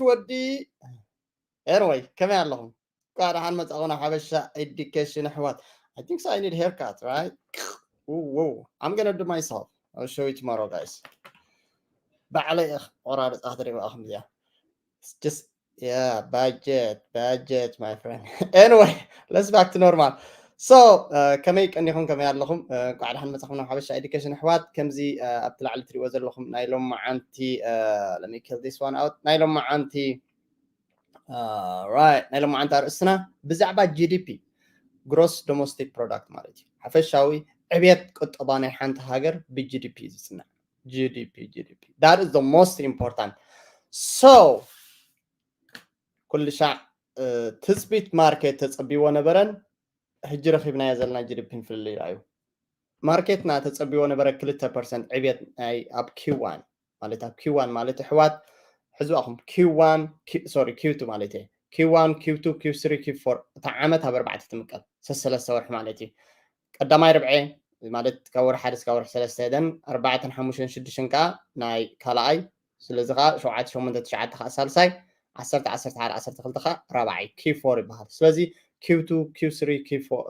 ወዲ ኤርወይ ከመይ ኣለኹም? እንኳዕ ደሓን መጻኹም ናብ ሓበሻ ኤዱኬሽን ኣሕዋት። I think so, I need haircut, right? Ooh, whoa. I'm gonna do myself. I'll show you tomorrow, guys. ባዕለይ እየ ቆራርጻ ክትሪእዋ ኢኹም እዚኣ። It's just, yeah, budget, budget, my friend. Anyway, let's back to normal. So, uh, ከመይ ቀኒኹም፣ ከመይ ኣለኹም? Uh, እንኳዕ ደሓን መጻኹም ናብ ሓበሻ ኤዱኬሽን ኣሕዋት። ከምዚ uh, ኣብቲ ላዕሊ ትሪእዎ ዘለኹም ናይ ሎማዓንቲ uh, let me kill this one out. ናይ ሎማዓንቲ uh, right, ናይ ሎማዓንቲ ኣርእስትና ብዛዕባ ጂ ዲ ፒ፣ ግሮስ ዶሜስቲክ ፕሮዳክት ማለት እዩ። ሓፈሻዊ ዕብየት ቁጠባ ናይ ሓንቲ ሃገር ብ ጂ ዲ ፒ እዩ ዝጽናዕ። ጂ ዲ ፒ፣ ጂ ዲ ፒ። That is the most important. So ኩሉ ሻዕ uh, ትጽቢት ማርኬት ተጸቢዎ ነበረን፣ ሕጂ ረኺብናዮ ዘለና ጂ ዲ ፒ ፍልልይ እዩ። ማርኬትና ተጸቢዎ ነበረ ክልተ ፐርሰንት ዕብየት ናይ ኣብ ኪው ዋን ማለት ኣብ ኪው ዋን ማለት ኣሕዋት ሕዝዋኹም ኪው ዋን፣ sorry፣ ኪው ቱ ማለት እየ። ኪው ዋን፣ ኪው ቱ፣ ኪው ስሪ፣ ኪው ፎር፣ እታ ዓመት ኣብ ኣርባዕተ ትምቀል፣ ሰሰለስተ ወርሒ ማለት እዩ። ቀዳማይ ርብዐ ማለት ካብ ወርሒ ሓደ እስካብ ወርሒ ሰለስተ፣ ደን ኣርባዕተን ሓሙሽተን ሽዱሽተን ከዓ ናይ ካልኣይ፣ ስለዚ ከዓ ሸውዓተ ሸሞንተ ትሽዓተ ከዓ ሳልሳይ፣ ዓሰርተ ዓሰርተ ሓደ ዓሰርተ ክልተ ከዓ ራብዓይ፣ ኪው ፎር ይበሃል። ስለዚ ኪው ቱ፣ ኪው ስሪ፣ ኪው ፎር፣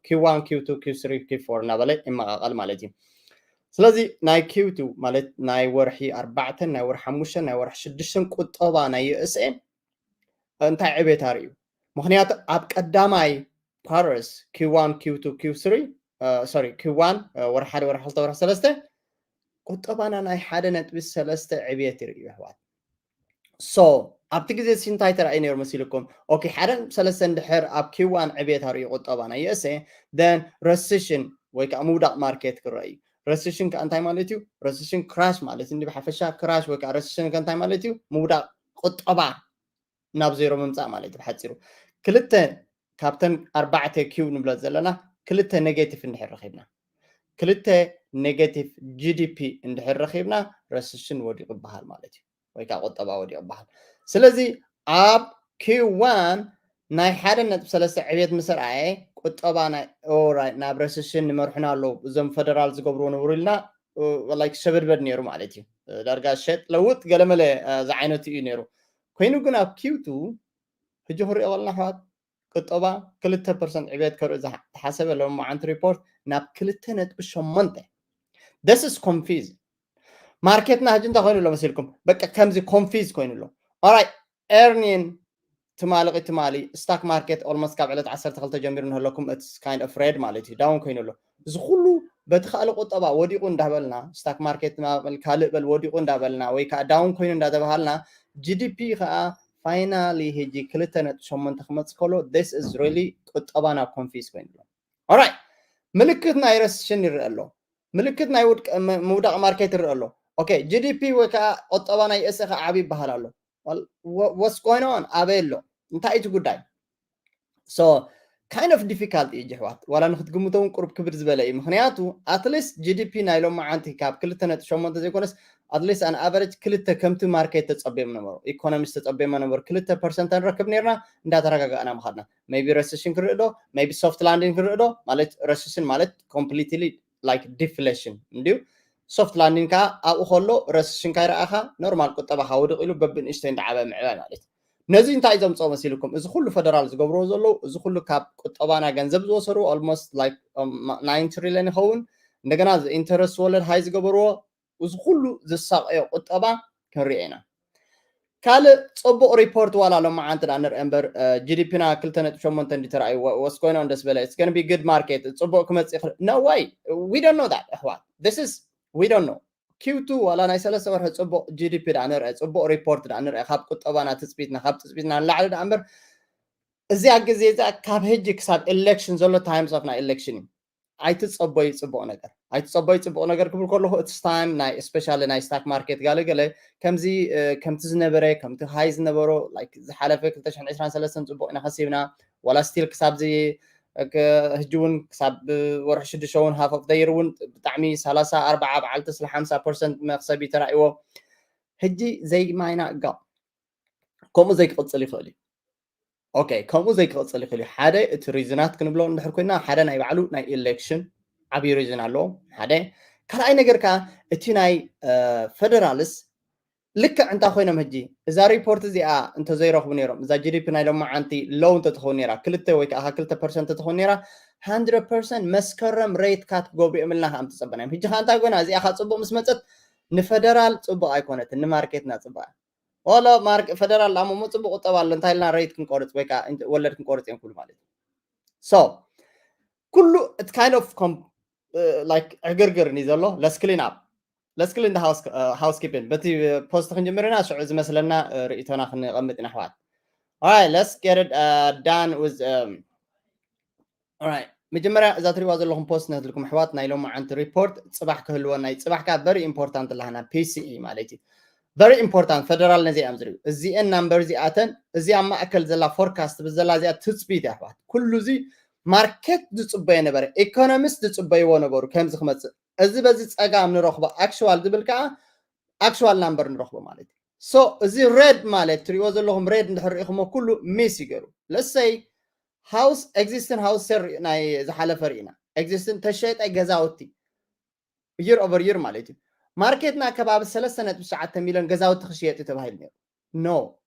ኪው ዋን፣ ኪው ቱ፣ ኪው ስሪ፣ ኪው ፎር እናበለ ይመቃቀል ማለት እዩ። ስለዚ ናይ ኪው ቱ ማለት ናይ ወርሒ ኣርባዕተን ናይ ወርሒ ሓሙሽተን ናይ ወርሒ ሽዱሽተን ቁጠባ ናይ ዩ ኤስ ኤ እንታይ ዕቤት ኣርእዩ? ምክንያቱ ኣብ ቀዳማይ ኳርተርስ፣ ኪው ዋን፣ ኪው ቱ፣ ኪው ስሪ፣ ሶሪ፣ ኪው ዋን፣ ወርሒ ሓደ፣ ወርሒ ክልተ፣ ወርሒ ሰለስተ ቁጠባና ናይ ሓደ ነጥቢ ሰለስተ ዕብየት ይርእዩ ኣሕዋት። So ኣብቲ ግዜ ሲ እንታይ ተራእዩ ነይሩ መሲልኩም? ኦኬ፣ ሓደ ነጥቢ ሰለስተ እንድሕር ኣብ ኪው ዋን ዕብየት ኣርእዩ ቁጠባ ናይ ዩ ኤስ ኤ፣ then ረሲሽን ወይ ከዓ ምውዳቕ ማርኬት ክረአ እዩ። ረሲሽን ከዓ እንታይ ማለት እዩ? ረሲሽን ክራሽ ማለት እንዲ ብሓፈሻ ክራሽ ወይ ከዓ ረሲሽን ከ እንታይ ማለት እዩ? ምውዳቕ ቁጠባ ናብ ዜሮ ምምፃእ ማለት እዩ ብሓፂሩ። ክልተ ካብተን ኣርባዕተ ኪው ንብሎ ዘለና ክልተ ኔጌቲቭ እንድሕር ረኺብና፣ ክልተ ኔጌቲቭ ጂ ዲ ፒ እንድሕር ረኺብና ረሲሽን ወዲቑ ይበሃል ማለት እዩ፣ ወይ ከዓ ቁጠባ ወዲቑ ይበሃል። ስለዚ ኣብ ኪው ዋን ናይ ሓደ ነጥቢ ሰለስተ ዕብየት ምስ ረኣየ ቁጠባ ናይ ኦራይት ናብ ረሲሽን ንመርሑና ኣለዉ እዞም ፈደራል ዝገብርዎ ነበሩ ኢልና ላይክ ሸበድበድ ነይሩ ማለት እዩ። ዳርጋ ሸጥ ለውጥ ገለመለ ዝዓይነቱ እዩ ነይሩ። ኮይኑ ግን ኣብ ኪው ቱ ሕጂ ክሪኦ ከለና ኣሕዋት ቁጠባ ክልተ ፐርሰንት ዕብየት ከርኢ ዝሓ- ዝሓሰበ ሎማዓንቲ ሪፖርት ናብ ክልተ ነጥቢ ሸሞንተ። This is confuse። ማርኬትና ሕጂ እንታይ ኮይኑ ኣሎ መሲልኩም? በቃ ከምዚ ኮንፊዝ ኮይኑ ኣሎ። ኦራይት፣ ኤርኒን ትማሊ ትማሊ ስታክ ማርኬት ኦልሞስት ካብ ዕለት ዓሰርተ ክልተ ጀሚሩ ንህለኩም it's kind of red ማለት እዩ፣ ዳውን ኮይኑ ኣሎ። እዚ ኩሉ በቲ ካልእ ቁጠባ ወዲቑ እንዳበልና፣ ስታክ ማርኬት ካልእ በል ወዲቑ እንዳበልና ወይ ከዓ ዳውን ኮይኑ እንዳተባሃልና፣ ጂ ዲ ፒ ከዓ ፋይናሊ ሕጂ ክልተ ነጥቢ ሸሞንተ ክመፅእ ከሎ this is really ቁጠባና ኮንፊዝ ኮይኑ ኣሎ። ኦራይት፣ ምልክት ናይ ረሲሽን ይረአ ኣሎ። ምልክት ናይ ውድቅ- ም- ምውዳቕ ማርኬት ይረአ ኣሎ። ኦኬ፣ ጂ ዲ ፒ ወይ ከዓ ቁጠባ ናይ ዩ ኤስ ኤ ከዓ ዓብዪ ይበሃል ኣሎ። Well, wha- what's going on? ኣበይ ኣሎ? እንታይ እዩ እቲ ጉዳይ? So kind of difficult እዩ ኣሕዋት፣ ዋላ ንክትግምቶ እውን ቁሩብ ክብድ ዝበለ እዩ። ምክንያቱ ኣትሊስት ጂ ዲ ፒ ናይ ሎማዓንቲ ካብ ክልተ ነጥቢ ሸሞንተ ዘይኮነስ ኣትሊስት ኣን ኣቨሬጅ ክልተ ከምቲ ማርኬት ተጸብዮም ነበሩ፣ ኢኮኖሚስት ተጸብዮም ነበሩ፣ ክልተ ፐርሰንት ንረክብ ነርና እንዳተረጋጋእና ምኻድና። Maybe ረሲሽን ክርኢ ዶ? Maybe soft landing ክርኢ ዶ? ማለት ረሲሽን ማለት ኮምፕሊትሊ ላይክ ዲፍሌሽን እንድዩ። ሶፍት ላንዲንግ ከዓ ኣብኡ ከሎ ረሲሽን ካይረኣኻ ኖርማል ቁጠባኻ ውድቕ ኢሉ በብንእሽተይ እንዳዓበ ምዕባይ ማለት እዩ። ነዚ እንታይ ዘምፅኦ መሲልኩም? እዚ ኩሉ ፈደራል ዝገብርዎ ዘለዉ፣ እዚ ኩሉ ካብ ቁጠባና ገንዘብ ዝወሰዱ ኦልሞስት ላይክ ናይን ትሪሊዮን ይኸውን። እንደገና ኢንተረስት ወለድ ሃይ ዝገበርዎ፣ እዚ ኩሉ ዝሳቀዮ ቁጠባ ክንሪኦ ኢና። ካልእ ፅቡቅ ሪፖርት ዋላ ሎማዓንቲ ዳ ንርአ እምበር ጂ ዲ ፒ ና ክልተ ነጥቢ ሸሞንተ እንዲ ተራእዩ ወስ ኮይኖ እንደስ በለ it's gonna be good market ፅቡቅ ክመፅእ ይኽእል። No way, we don't know that ኣሕዋት። This is we don't know። ኪው ቱ ዋላ ናይ ሰለስተ ወርሒ ፅቡቅ ጂ ዲ ፒ ዳ ንርአ፣ ፅቡቅ ሪፖርት ዳ ንርአ፣ ካብ ቁጠባና ትፅቢትና ካብ ትፅቢትና ንላዕሊ ዳ እምበር እዚኣ ግዜ እዚኣ ካብ ሕጂ ክሳብ ኤሌክሽን ዘሎ ታይምስ ኦፍ ናይ ኤሌክሽን እዩ። ኣይትፀበዩ ፅቡቅ ነገር፣ ኣይትፀበዩ ፅቡቅ ነገር ክብል ከለኩ እቲ ታይም ናይ ስፔሻሊ ናይ ስታክ ማርኬት ጋለ ገለ ከምዚ ከምቲ ዝነበረ ከምቲ ሃይ ዝነበሮ ላይክ ዝሓለፈ ክልተ ሽሕን ዕስራን ሰለስተን ፅቡቅ ኢና ከሲብና ዋላ ስቲል ክሳብ ዚ ሕጂ እውን ክሳብ ወርሒ ሽዱሽተ እውን ሃፍ ኦፍ ደይር እውን ብጣዕሚ ሰላሳ ኣርባዓ በዓልቲ ስለ ሓምሳ ፐርሰንት መክሰብ እዩ ተራእይዎ። ሕጂ ዘይማይና እጋ ከምኡ ዘይክቕፅል ይኽእል እዩ። ኦኬ፣ ከምኡ ዘይክቕፅል ይኽእል እዩ። ሓደ እቲ ሪዝናት ክንብሎ እንድሕር ኮይና ሓደ ናይ ባዕሉ ናይ ኤሌክሽን ዓብዪ ሪዝን ኣለዎ ሓደ። ካልኣይ ነገር ከዓ እቲ ናይ ፈደራልስ ልክዕ እንታይ ኮይኖም ሕጂ እዛ ሪፖርት እዚኣ እንተዘይረኽቡ ነይሮም እዛ ጂ ዲ ፒ ናይ ሎማዓንቲ ሎው እንተትኸውን ነይራ ክልተ ወይ ከዓ ክልተ ፐርሰንት እንተትኸውን ነይራ hundred percent መስከረም ሬት ካት ክገብሩ እዮም ኢልና ከዓ ምትፀበና እዮም። ሕጂ ከዓ እንታይ ኮይና እዚኣ ከዓ ፅቡቅ ምስ መፀት ንፈደራል ፅቡቅ ኣይኮነትን ንማርኬትና ፅቡቅ ወሎ ማርክ ፈደራል ኣሞ ጽቡቅ ቁጠባ ኣሎ እንታይ ኢልና ሬት ክንቆርፅ ወይ ከዓ ወለድ ክንቆርፅ እዮም ክብሉ ማለት እዩ። So ኩሉ it's kind of like ዕግርግር እዩ ዘሎ። Let's clean up, let's clean the house, housekeeping። በቲ ፖስት ክንጅምር ኢና ሽዑ ዝመስለና ርእይቶና ክንቐምጥ ኢና ኣሕዋት። Alright, let's get it done with መጀመርያ እዛ ትሪእዋ ዘለኹም ፖስት ነትልኩም ኣሕዋት ናይ ሎማዓንቲ ሪፖርት ፅባሕ ክህልወና እዩ። ፅባሕ ከዓ very important ኣለሃና ፒ ሲ ኢ ማለት እዩ። Very important ፈደራል ነዚ እዮም ዝሪኡ እዚአን ናምበር እዚኣተን እዚ ኣብ ማእከል ዘላ ፎርካስት ብዘላ እዚኣ ትፅቢት እያ ኣሕዋት። ኩሉ እዚ ማርኬት ዝፅበዮ ነበረ፣ ኢኮኖሚስት ዝፅበይዎ ነበሩ ከምዚ ክመፅእ። እዚ በዚ ፀጋም ንረኽቦ ኣክሽዋል ዝብል ከዓ ኣክሽዋል ናምበር ንረኽቦ ማለት እዩ። So እዚ ሬድ ማለት ትሪእዎ ዘለኹም ሬድ እንድሕር ርኢኹሞ ኩሉ ሚስ ይገሩ። Let's say ሃውስ ኤግዚስትን ሃውስ ሴል ናይ ዝሓለፈ ርኢና ኤግዚስትን ተሸጠ ገዛውቲ year over year ማለት እዩ። ማርኬትና ከባቢ ሰለስተ ነጥቢ ትሽዓተ ሚሊዮን ገዛውቲ ክሽየጥ እዩ ተባሂሉ ነይሩ። ኖ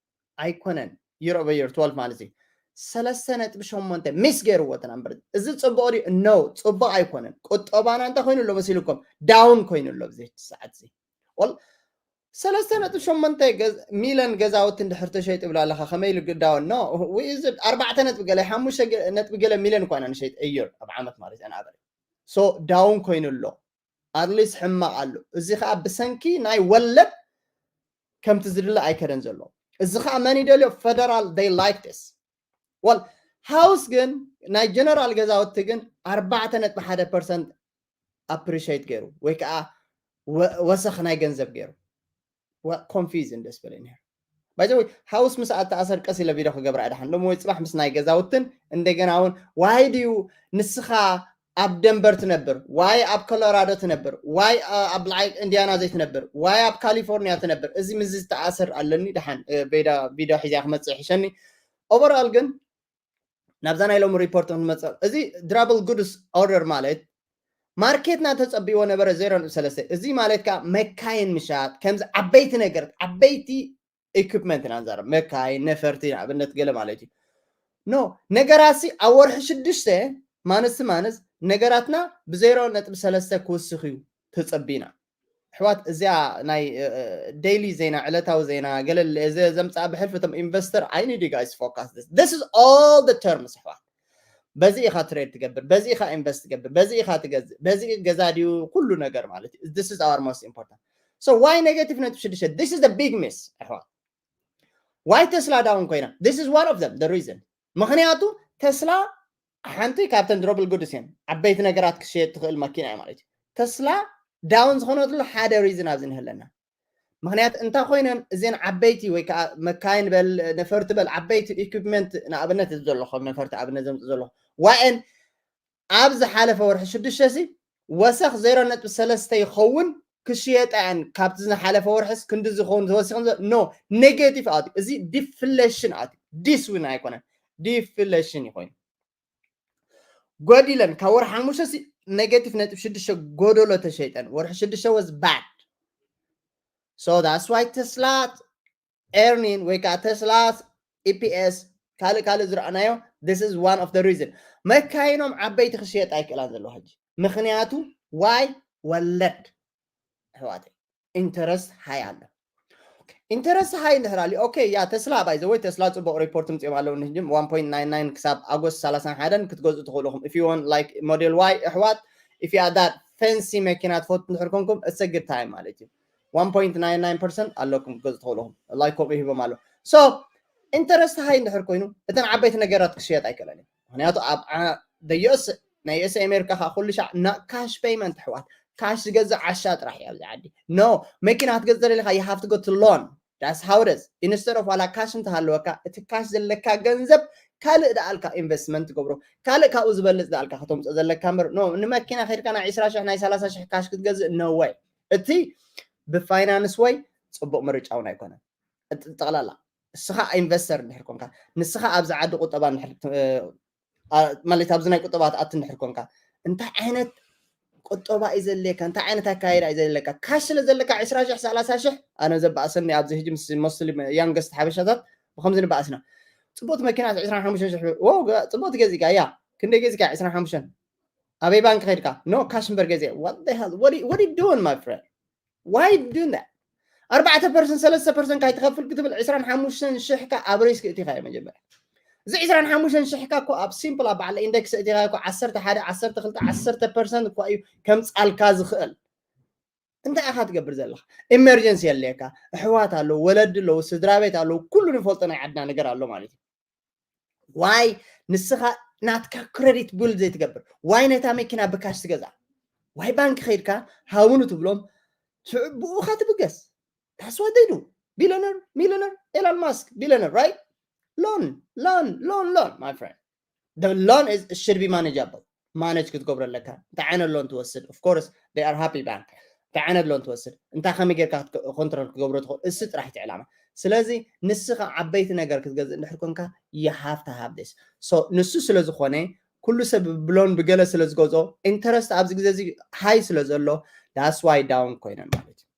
ኣይኮነን። Year over year twelve ማለት እዩ ሰለስተ ነጥቢ ሸሞንተ ሚስ ገይርዎ እቲ ናምበር። እዚ ፅቡቅ ድዩ? ኖ ፅቡቅ ኣይኮነን። ቁጠባና እንታይ ኮይኑ ኣሎ መሲልኩም? ዳውን ኮይኑ ኣሎ ኣብዚ ሰዓት እዚ። ወል ሰለስተ ነጥቢ ሸሞንተ ሚሊዮን ገዛውቲ እንድሕር ተሸይጡ ይብላ ኣለካ ከመይ ኢሉ ዳውን? ኖ ኣርባዕተ ነጥቢ ገለ ሓሙሽተ ነጥቢ ገለ ሚሊዮን እኳ ኢና ንሸይጥ እዩር ኣብ ዓመት ማለት እዩ። ኣበረ ሶ ዳውን ኮይኑ ኣሎ። ኣትሊስት ሕማቕ ኣሎ። እዚ ከዓ ብሰንኪ ናይ ወለድ ከምቲ ዝድለ ኣይከደን ዘሎ። እዚ ከዓ መን ይደልዮ? ፈደራል they like this። ወል ሃውስ ግን ናይ ጀነራል ገዛውቲ ግን ኣርባዕተ ነጥቢ ሓደ ፐርሰንት ኣፕሪሽት ገይሩ ወይ ከዓ ወሰኽ ናይ ገንዘብ ገይሩ ኮንፊዝ ደስ በለ ነይሩ። ባይዘወይ ሃውስ ምስ ኣተኣሰር ቀስ ኢለ ቪድዮ ክገብራ ድሓን ሎም ወይ ፅባሕ ምስ ናይ ገዛውትን እንደገና እውን ዋይ ድዩ ንስኻ ኣብ ደንበር ትነብር ዋይ ኣብ ኮሎራዶ ትነብር ዋይ ኣብ ላይክ ኢንዲያና ዘይትነብር ዋይ ኣብ ካሊፎርኒያ ትነብር እዚ ምስ ዝተኣሰር ኣለኒ ድሓን ቪድዮ ሒዚያ ክመፅእ ይሕሸኒ። ኦቨርኣል ግን ናብዛ ናይ ሎሚ ሪፖርት ክንመፅእ እዚ ድራብል ጉድስ ኦርደር ማለት ማርኬትና ተፀቢዎ ነበረ ዜሮ ነጥቢ ሰለስተ። እዚ ማለት ከዓ መካይን ምሻጥ ከምዚ ዓበይቲ ነገራት ዓበይቲ ኢኩፕመንት ኢና ንዛረብ መካይን ነፈርቲ ንኣብነት ገለ ማለት እዩ። ኖ ነገራት ሲ ኣብ ወርሒ ሽዱሽተ ማነስ ማነስ ነገራትና ብዜሮ ነጥቢ ሰለስተ ክውስኽ እዩ ተፀቢና። ኣሕዋት እዚኣ ናይ ዴይሊ ዜና ዕለታዊ ዜና ገለ ዘምፅኣ ብሕልፊ እቶም ኢንቨስተር I need you guys focus this is all the terms ኣሕዋት። በዚ ኢኻ ትሬድ ትገብር፣ በዚ ኢኻ ኢንቨስት ትገብር፣ በዚ ኢኻ ትገዝእ፣ በዚ ገዛ ድዩ ኩሉ ነገር ማለት እዩ። This is our most important so why negative ነጥቢ ሽዱሽተ? This is the big miss ኣሕዋት። Why ተስላ ዳውን ኮይና? This is one of them the reason። ምክንያቱ ተስላ ሓንቲ ካብተን ድሮብል ጉድስ እየን ዓበይቲ ነገራት ክሸየጥ ትኽእል መኪና እያ ማለት እዩ። ተስላ ዳውን ዝኾነትሉ ሓደ ሪዝን ኣብዚ ንህለና ምክንያት እንታይ ኮይነን እዘን ዓበይቲ ወይ ከዓ መካይን በል ነፈርቲ በል ዓበይቲ ኢኩፕመንት ንኣብነት እዚ ዘለኹ ነፈርቲ ኣብነት ዘምፅእ ዘለኹ ዋኤን ኣብ ዝሓለፈ ወርሒ ሽዱሽተ ሲ ወሰኽ ዜሮ ነጥቢ ሰለስተ ይኸውን ክሽየጣ እየን ካብቲ ዝሓለፈ ወርሕስ ክንዲ ዝኸውን ተወሲኹ ኖ ኔጌቲቭ ኣትዩ እዚ ዲፍሌሽን ኣትዩ ዲስዊን ኣይኮነን ዲፍሌሽን ይኮይኑ ጎዲለን ካብ ወርሒ ሓሙሽተ ኔጌቲቭ ነጥቢ ሽዱሽተ ጎደሎ ተሸይጠን ወርሒ ሽዱሽተ was bad so that's why ተስላ ኤርኒን ወይ ከዓ ተስላ ኢፒኤስ ካልእ ካልእ ዝረኣናዮ this is one of the reason መካይኖም ዓበይቲ ክሽየጥ ኣይክእላን ዘለዋ ሕጂ ምክንያቱ ዋይ ወለድ ኣሕዋተይ ኢንተረስት ሃይ ኣሎ ኢንተረስት ሃይ እንድሕር ኣልዩ ኦኬ ያ ተስላ ባይዘወይ ተስላ ፅቡቅ ሪፖርት ምፅኦም ኣለዉ ንህጅም one point nine nine ክሳብ ኣጎስት ሰላሳን ሓደን ክትገዝኡ ትኽእሉ ኢኹም if you want like model Y ኣሕዋት if you are that fancy መኪና ትፈቱ እንድሕር ኮንኩም it's a good time ማለት እዩ one point nine nine percent ኣለኩም ክትገዝኡ ትኽእሉ ኢኹም like ከምኡ ሂቦም ኣለዉ so ኢንተረስት ሃይ እንድሕር ኮይኑ እተን ዓበይቲ ነገራት ክሽየጥ ኣይክእለን እዩ ምክንያቱ ኣብ ዩስ ናይ ዩስ ኣሜሪካ ከዓ ኩሉ ሻዕ ና ካሽ ፔይመንት ኣሕዋት ካሽ ዝገዝእ ዓሻ ጥራሕ እዩ ኣብዚ ዓዲ no መኪና ክትገዝእ ደሊካ you have to go to loan that's how it is instead of ዋላ ካሽ እንተሃለወካ እቲ ካሽ ዘለካ ገንዘብ ካልእ ደኣልካ ኢንቨስትመንት ትገብሮ ካልእ ካብኡ ዝበልፅ ደኣልካ ከተምፅኦ ዘለካ ምበር no ንመኪና ከድካ ናይ ዕስራ ሽሕ ናይ ሰላሳ ሽሕ ካሽ ክትገዝእ no way እቲ ብፋይናንስ ወይ ፅቡቅ ምርጫ እውን ኣይኮነን ጠቅላላ እስኻ ኢንቨስተር እንድሕር ኮንካ ንስኻ ኣብዚ ዓዲ ቁጠባ ማለት ኣብዚ ናይ ቁጠባ ትኣት እንድሕር ኮንካ እንታይ ዓይነት ቁጠባ እዩ ዘድልየካ፣ እንታይ ዓይነት ኣካይዳ እዩ ዘድልየካ። ካሽ ስለ ዘለካ ዕስራ ሽሕ ሰላሳ ሽሕ ኣነ ዘባእሰኒ ኣብዚ ሕጂ ምስ ሞስትሊ ያንገስት ሓበሻታት ብከምዚ ንባእስና። ጽቡቅ መኪና ዕስራን ሓሙሽተን ሽሕ ብር፣ ዎ፣ ጽቡቅ ገዚእካ፣ ያ፣ ክንደይ ገዚእካ? ዕስራን ሓሙሽተን። ኣበይ ባንክ ከድካ? ኖ፣ ካሽ እምበር ገዚአ። What the hell? What are you, what are you doing, my friend? Why you doing that? ኣርባዕተ ፐርሰንት ሰለስተ ፐርሰንት ካይትኸፍል ክትብል ዕስራን ሓሙሽተን ሽሕካ ኣብ ሪስክ እቲኻ እዩ መጀመርያ። እዚ ዕስራን ሓሙሽተን ሽሕካ እኮ ኣብ ሲምፕል ኣብ በዓል ኢንደክስ እቲኻ እኮ ዓሰርተ ሓደ ዓሰርተ ክልተ ዓሰርተ ፐርሰንት እኮ እዩ ከምጻልካ ዝኽእል። እንታይ ኢኻ ትገብር ዘለኻ? ኢመርጀንሲ የድልየካ፣ ኣሕዋት ኣለዉ፣ ወለዲ ኣለዉ፣ ስድራ ቤት ኣለዉ፣ ኩሉ ንፈልጦ ናይ ዓድና ነገር ኣሎ ማለት እዩ። ዋይ ንስኻ ናትካ ክረዲት ቢልድ ዘይትገብር? ዋይ ነታ መኪና ብካሽ ትገዛ? ዋይ ባንክ ከይድካ ሃቡኒ ትብሎም? ሽዑ ብኡኻ ትብገስ። That's what they do. ቢለነር ሚለነር፣ ኤላን ማስክ ቢለነር፣ right? Loan, loan, loan, loan, my friend. The loan is, should be manageable. ማነጅ ክትገብሮ ኣለካ። እንታይ ዓይነት ሎን ትወስድ? Of course they are happy bank። እንታይ ዓይነት ሎን ትወስድ? እንታይ ከመይ ጌርካ ኮንትሮል ክገብሮ ትኽእል? እሱ ጥራሕ እቲ ዕላማ። ስለዚ ንስኻ ዓበይቲ ነገር ክትገዝእ እንድሕር ኮንካ you have to have this. So ንሱ ስለ ዝኾነ ኩሉ ሰብ ብሎን ብገለ ስለ ዝገዝኦ ኢንተረስት ኣብዚ ግዜ እዚ ሃይ ስለ ዘሎ that's why down ኮይነን ማለት እዩ።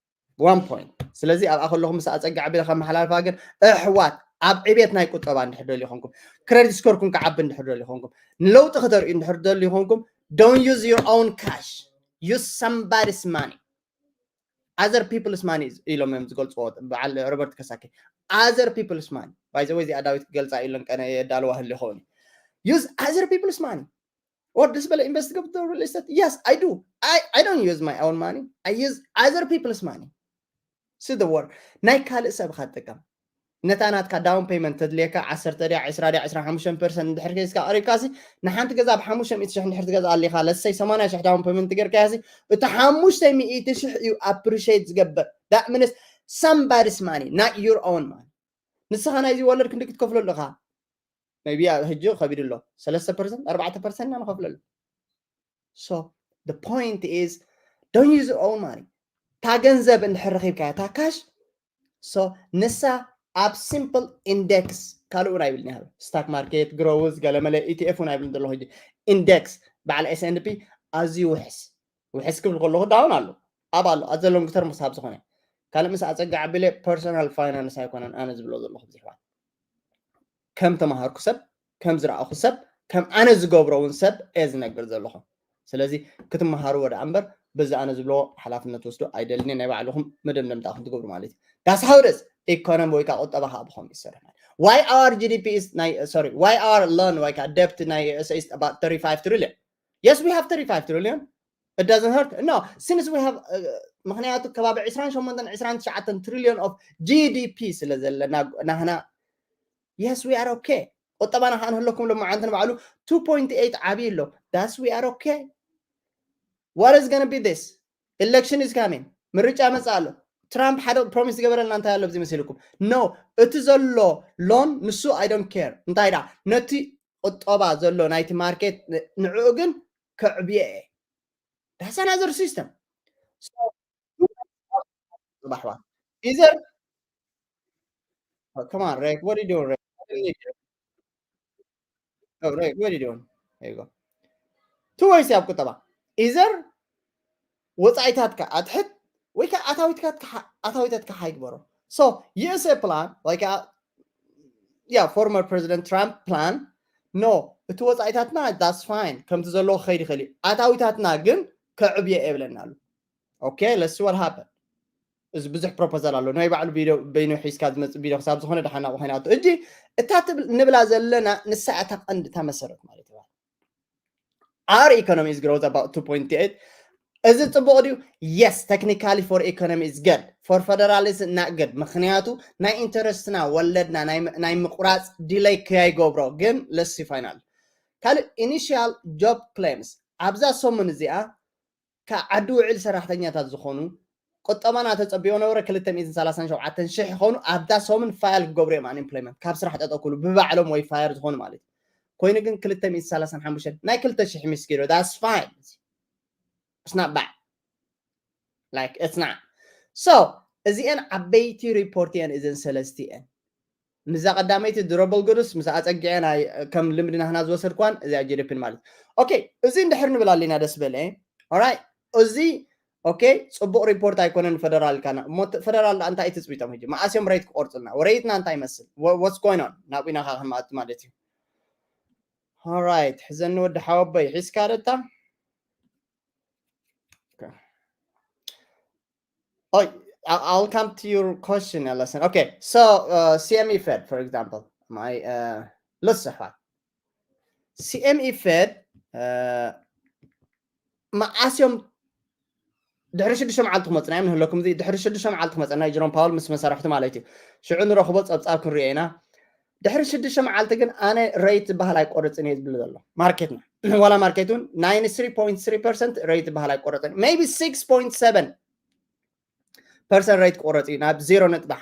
One point። ስለዚ ኣብኣ ከለኹ ምስ ኣጸግዕ ኣቢለ ከመሓላልፋ ግን ኣሕዋት ኣብ ዕቤት ናይ ቁጠባ እንድሕር ደልዩ ኮንኩም፣ ክረዲት ስኮርኩም ክዓቢ እንድሕር ደልዩ ኮንኩም፣ ንለውጢ ክተርእዩ እንድሕር ደልዩ ኮንኩም፣ don't use your own cash, use somebody's money, other people's money ኢሎም እዮም ዝገልፅዎ በዓል ሮበርት ከሳኪ። Other people's money። By the way እዚኣ ዳዊት ክገልፃ ኢለን ቀነ የዳልዋ ህል ይኸውን። Use other people's money. Or ደስ በለ ኢንቨስት ገብቶ ሪል ስቴት? Yes, I do. I, I don't use my own money. I use other people's money. See the work. ናይ ካልእ ሰብ ኢኻ ትጥቀም። ነታ ናትካ ዳውን ፔመንት ተድልየካ ዓሰርተ ድያ ዕስራ ድያ ዕስራን ሓሙሽተን ፐርሰንት እንድሕር ሒዝካ ቀሪብካ ሲ ንሓንቲ ገዛ ብ ሓሙሽተ ሚእቲ ሽሕ እንድሕር ትገዝኣ ኣሊኻ፣ ለሰይ ሰማንያ ሽሕ ዳውን ፔመንት ገርካያ ሲ እቲ ሓሙሽተ ሚእቲ ሽሕ እዩ ኣፕሪሼት ዝገብር። That means somebody's money, not your own money. ንስኻ ናይዚ ወለድ ክንዲ ክትከፍለሉ ኢኻ። ሜቢ ሕጂ ከቢዱ ኣሎ። ሰለስተ ፐርሰንት ኣርባዕተ ፐርሰንት ኢና ንኸፍለሉ። So the point is don't use your own money. እታ ገንዘብ እንድሕር ረኺብካያ እታ ካሽ፣ so ንሳ ኣብ ሲምፕል ኢንደክስ ካልእ እውን ኣይብልን ይሃብ ስታክ ማርኬት ግሮውዝ ገለመለ ኢቲኤፍ እውን ኣይብልን ዘለኹ ሕጂ ኢንደክስ በዓል ኤስ ኤንድ ፒ ኣዝዩ ውሕስ ውሕስ ክብል ከለኹ ዳውን ኣሎ ኣብ ኣሎ ኣዘሎም ግተር ምሳብ ዝኾነ ካልእ ምስ ኣፀጋ ዓቢለ ፐርሶናል ፋይናንስ ኣይኮነን ኣነ ዝብሎ ዘለኹ ብዙሕዋት ከም ተማሃርኩ ሰብ ከም ዝረኣኹ ሰብ ከም ኣነ ዝገብሮ እውን ሰብ እየ ዝነግር ዘለኹ ስለዚ ክትመሃርዎ ደኣ እምበር በዚ ኣነ ዝብሎ ሓላፍነት ወስዶ ኣይደልን ናይ ባዕልኹም መደምደምታ ክትገብሩ ማለት እዩ that's how it is ኢኮኖሚ ወይ ከዓ ቁጠባ ከዓ ብኸምኡ ይሰርሕ ማለት why our GDP is ናይ sorry why our loan ወይ ከዓ debt ናይ USA is about thirty-five trillion yes we have thirty-five trillion it doesn't hurt no since we have ምክንያቱ ከባቢ ዕስራን ሸሞንተን ዕስራን ትሽዓተን trillion of GDP ስለ ዘለና ናህና yes we are okay ቁጠባና ከዓ ንህለኩም ሎማዓንቲ ንባዕሉ two point eight ዓብዪ ኣሎ that's we are okay what is gonna be this election is coming ምርጫ መፅእ ኣሎ ትራምፕ ሓደ ፕሮሚስ ዝገበረልና እንታይ ኣሎ ብዚ መሲልኩም no እቲ ዘሎ ሎን ንሱ I don't care እንታይ ዳ ነቲ ቁጠባ ዘሎ ናይቲ ማርኬት ንዕኡ ግን ከዕብየ እየ that's another system so ጽባሕ ዋ ኢዘር come on Rick what are you doing Rick I didn't need you oh Rick what are you doing there you go two ways ኣብ ቁጠባ ኢዘር ወፃኢታትካ ኣትሕት ወይ ከዓ ኣታዊትካ ኣታዊታትካ ሓይ ግበሮ so USA plan ወይ ከዓ yeah former president Trump plan no እቲ ወፃኢታትና that's fine ከምቲ ዘለዎ ክኸይድ ይኽእል እዩ ኣታዊታትና ግን ከዕብየ የብለና ኣሉ okay let's see what happen እዚ ብዙሕ ፕሮፖዛል ኣሎ ናይ ባዕሉ ቪድዮ በይኑ ሒዝካ ዝመፅእ ቪድዮ ክሳብ ዝኾነ ደሓና ኮይና ሕጂ እታ ንብላ ዘለና ንሳ እታ ቀንዲ እታ መሰረት ማለት እዩ our economy is growth about two point eight እዚ ፅቡቅ ድዩ yes technically for economy is good for federalism not good ምክንያቱ ናይ ኢንተረስትና ወለድና ናይ ምቁራፅ ዲለይ ከይገብሮ ግን let's see final ካልእ initial job claims ኣብዛ ሰሙን እዚኣ ካብ ዓዲ ውዕል ሰራሕተኛታት ዝኾኑ ቁጠባና ተፀቢኦ ነበረ ክልተ ሚእትን ሰላሳን ሸውዓተን ሽሕ ይኾኑ ኣብዛ ሰሙን ፋይል ክገብሩ እዮም ኣንኤምፕሎይመንት ካብ ስራሕ ጠጠው ክብሉ ብባዕሎም ወይ ፋየር ዝኾኑ ማለት እዩ ኮይኑ ግን ክልተ ሚእትን ሰላሳን ሓሙሽተን ናይ ክልተ ሽሕ ሚስኪዶ that's fine it's not bad like it's not so እዚአን ዓበይቲ ሪፖርት እየን እዘን ሰለስቲአን ምዛ ቀዳመይቲ ድረብል ጉድስ ምስ ኣፀጊዐ ናይ ከም ልምዲ ናህና ዝወሰድኳን እዚኣ ጂዲፒን ማለት okay እዚ እንድሕር ንብል ኣለና ደስ በለ ኦራይ እዚ okay ጽቡቕ ሪፖርት ኣይኮነን ፈደራል ካና እሞ ፈደራል እንታይ ትጽቢቶም ሕጂ መኣስዮም ሬት ክቆርጽልና ሬትና እንታይ ይመስል what's going on ናብኢና ካ ክንማእት ማለት እዩ። Alright ሕዘኒ ወዲ ሓወበይ ሒዝካ ደታ Oh, I'll come to your question, Ellison. Okay, so uh, C M E Fed, for example, my uh, let's say C M E Fed uh, መዓስዮም ድሕሪ ሽዱሽተ መዓልቲ ክመፅና እዮም ንህለኩም እዚ ድሕሪ ሽዱሽተ መዓልቲ ክመፀና ጀሮም ፓውል ምስ መሳርሕቲ ማለት እዩ። ሽዑ ንረኽቦ ፀብፃብ ክንሪኦ ኢና። ድሕሪ ሽዱሽተ መዓልቲ ግን ኣነ ሬት ዝበሃል ኣይቆርፅን እየ ዝብል ዘሎ ማርኬትና ዋላ ማርኬት እውን ninety three point three percent ሬት ዝበሃል ኣይቆረፅን maybe six point seven percent ሬት ክቆረፅ እዩ ናብ ዜሮ ነጥቢ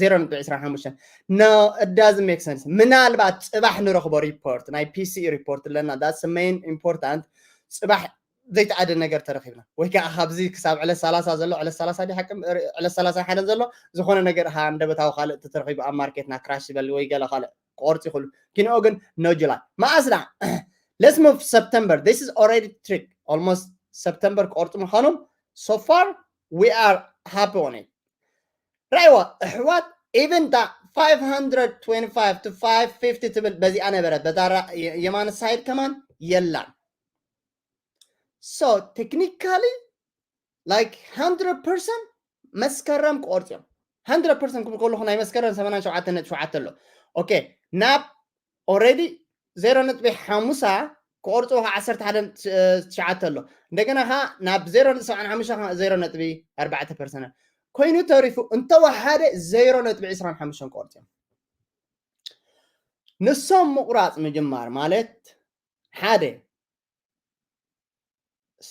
ዜሮ ነጥቢ ዕስራን ሓሙሽተን no it doesn't make sense ምናልባት ፅባሕ ንረኽቦ ሪፖርት ናይ P C E ሪፖርት ኣለና that's main important ፅባሕ ዘይተኣደ ነገር ተረኺብና ወይ ከዓ ካብዚ ክሳብ ዕለት ሰላሳ ዘሎ ዕለት ሰላሳ ዲ ሓቂ ዕለት ሰላሳ ሓደን ዘሎ ዝኾነ ነገር ሃ እንደበታዊ ካልእ ተተረኺቡ ኣብ ማርኬትና ክራሽ ዝበል ወይ ገለ ካልእ ክቆርፅ ይኽእሉ ኪንኦ ግን no July መኣስና let's move September this is already trick almost September ክቆርፁ ምዃኖም so far we are happy on it ራይዋ ኣሕዋት even ታ five hundred twenty-five to five fifty ትብል በዚኣ ነበረት በታ የማን ሳይድ ከማን የላን so technically like hundred percent መስከረም ክቆርፅ እዮም hundred percent ክብል ከለኹ ናይ መስከረም ሰማንያን ሸውዓተን ነጥቢ ሸውዓተ ኣሎ okay ናብ already ዜሮ ነጥቢ ሓሙሳ ክቆርፅዎ ከዓ ዓሰርተ ሓደ ትሽዓተ ኣሎ እንደገና ከዓ ናብ ዜሮ ነጥቢ ሰብዓን ሓሙሽተ ከዓ ዜሮ ነጥቢ ኣርባዕተ ፐርሰንት ኮይኑ ተሪፉ እንተወሓደ ዜሮ ነጥቢ ዕስራን ሓሙሽተን ክቆርፅ እዮም ንሶም ምቁራፅ ምጅማር ማለት ሓደ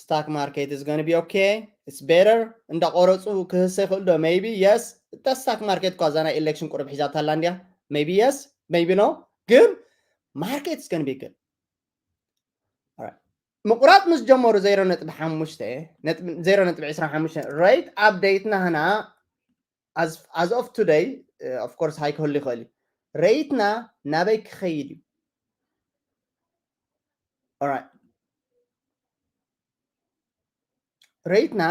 stock market is gonna be okay it's better እንዳቆረፁ ክህሰ ይኽእል ዶ maybe yes እታ stock market እኳ እዛ ናይ election ቁሩብ ሒዛታ ኣላ እንድያ maybe yes maybe no ግን market is gonna be good ምቁራፅ ምስ ጀመሩ ዜሮ ነጥቢ ሓሙሽተ ዜሮ ነጥቢ ዕስራን ሓሙሽተ rate update ናህና as of today of course ሃይ ክህሉ ይኽእል እዩ ሬትና ናበይ ክኸይድ እዩ ሬትና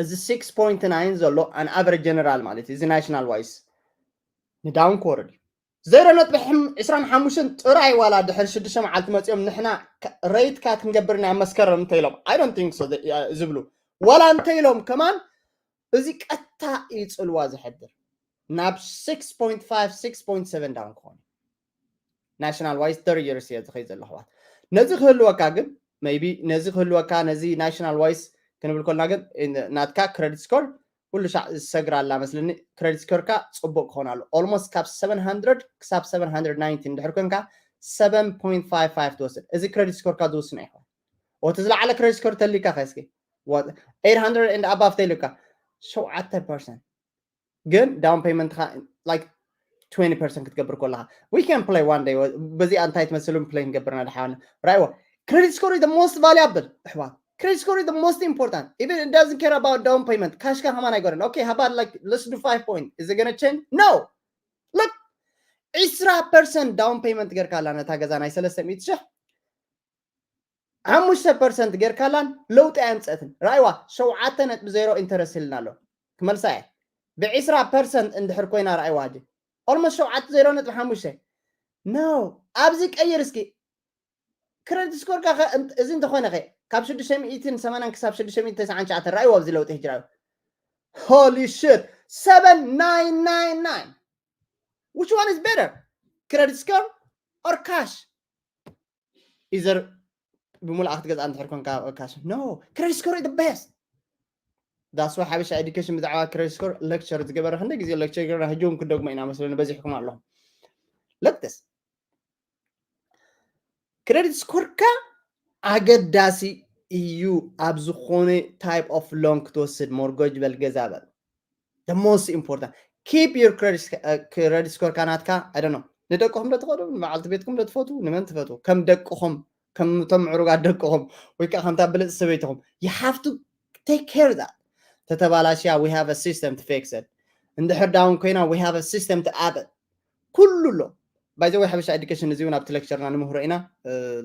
እዚ six point nine ዘሎ an average general ማለት እዚ national wise ንዳውን ክወርድ እዩ ዜሮ ነጥቢ ዕስራን ሓሙሽተን ጥራይ ዋላ ድሕሪ ሽዱሽተ መዓልቲ መፂኦም ንሕና ሬትካ ክንገብር ኢና መስከረም እንተ ኢሎም I don't think so ዝብሉ ዋላ እንተ ኢሎም ከማን እዚ ቀታ እዩ ፅልዋ ዘሕድር ናብ six point five six point seven down ክኾኑ national wise thirty years እየ ዝኸይ ዘሎ ኣሕዋት ነዚ ክህልወካ ግን maybe ነዚ ክህልወካ ነዚ national wise ክንብል ከልና ግን ናትካ credit score ኩሉ ሻዕ ዝሰግር ኣላ መስለኒ credit score ካ ፅቡቅ ክኾን ኣሎ almost ካብ seven hundred ክሳብ seven hundred ninety እንድሕር ኮንካ seven point five five ትወስድ እዚ credit score ካ ዝውስኖ ይኸውን እቲ ዝለዓለ credit score ተልካ ከ እስኪ eight hundred and above ተልካ ሸውዓተ percent ግን down payment ካ like twenty percent ክትገብር ከለካ we can play one day በዚኣ እንታይ ትመስሉ play ንገብርና ድሓወና right credit score is the most valuable ኣሕዋት credit score is the most important even it doesn't care about down payment ካሽካ ከማን ኣይጎደን okay how about like let's do five point is it gonna change no look ዕስራ percent down payment ገርካ ኣላ ነታ ገዛ ናይ ሰለስተ ሚእቲ ሽሕ ሓሙሽተ percent ጌርካላን ለውጢ ኣየምፀትን ራይዋ ሸውዓተ ነጥቢ ዜሮ interest ኢልና ኣሎ ክመልሳ እየ ብዕስራ percent እንድሕር ኮይና ራይዋ ጂ almost ሸውዓተ ዜሮ ነጥቢ ሓሙሽተ no ኣብዚ ቀይር እስኪ credit score ካ እዚ እንተኾነ ከ ካብ ሽዱሽተ ሚእትን ሰማንያን ክሳብ ሽዱሽተ ሚእትን ተስዓን ትሽዓተን ራይዋ ኣብዚ ለውጢ ሕጂ ራዩ holy shit seven nine nine nine which one is better credit score or cash either ብምሉኣ ክትገዝኣ እንድሕር ኮንካ cash no credit score is the best that's why ሓበሻ education ብዛዕባ credit score lecture ዝገበረ ክንደ ግዜ lecture ገርና ሕጂ እውን ክደግሞ ኢና መስለኒ በዚሕኩም ኣለኹም look this credit score ካ ኣገዳሲ እዩ ኣብ ዝኾነ type of loan ክትወስድ mortgage በል ገዛ በል the most important keep your credit credit score ካ ናትካ I don't know ንደቅኹም ዶ ትኸዱ ንበዓልቲ ቤትኩም ዶ ትፈቱ ንመን ትፈቱ ከም ደቅኹም ከም እቶም ምዕሩጋት ደቅኹም ወይ ከዓ ከምታ ብልፅ ሰበይትኹም you have to take care that ተተባላሽያ we have a system to fix it እንድሕር down ኮይና we have a system to add it ኩሉ ኣሎ by the way ሓበሻ education እዚ እውን ኣብቲ lecture ና ንምህሮ ኢና።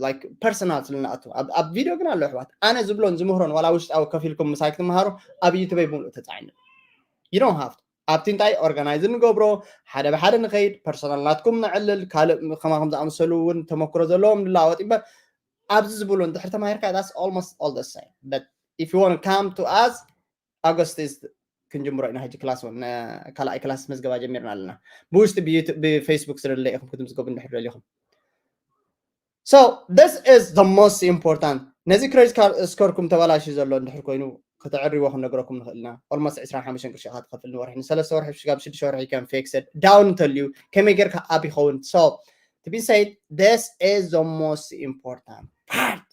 Like personal ስለ ንኣቱ ኣብ ቪድዮ ግን ኣሎ ኣሕዋት፣ ኣነ ዝብሎን ዝምህሮን ዋላ ውሽጣዊ ከፊልኩም ምሳይ ክትምሃሩ ኣብ YouTube ይ ብምሉእ ተጻዒኑ። You don't have to። ኣብቲ እንታይ organize ንገብሮ፣ ሓደ ብሓደ ንኸይድ፣ personal ናትኩም ነዕልል፣ ካልእ ከማኹም ዝኣመሰሉ እውን ተመክሮ ዘለዎም ንለዋወጥ እምበር ኣብዚ ዝብሉ እንድሕር ተማሂርካ that's almost all the same. But if you want to come to us, August is ክንጅምሮ ኢና ሕጂ። ክላስ እውን ካልኣይ ክላስ ምዝገባ ጀሚርና ኣለና። ብውሽጢ ብፌስቡክ ስለለ ኢኹም ክትምዝገቡ እንድሕር ደሊኹም። So this is the most important። ነዚ credit card score ኩም ተባላሽ ዘሎ እንድሕር ኮይኑ ከተዕርዎ ክንነግረኩም ንኽእል ኢና። Almost ዕስራን ሓሙሽተን ቅርሺ ኢኻ ትኸፍል ንወርሒ፣ ንሰለስተ ወርሒ ሽጋብ ሽዱሽተ ወርሒ ከም fixed down እንተልዩ ከመይ ጌርካ up ይኸውን። So to be said, this is the most important part.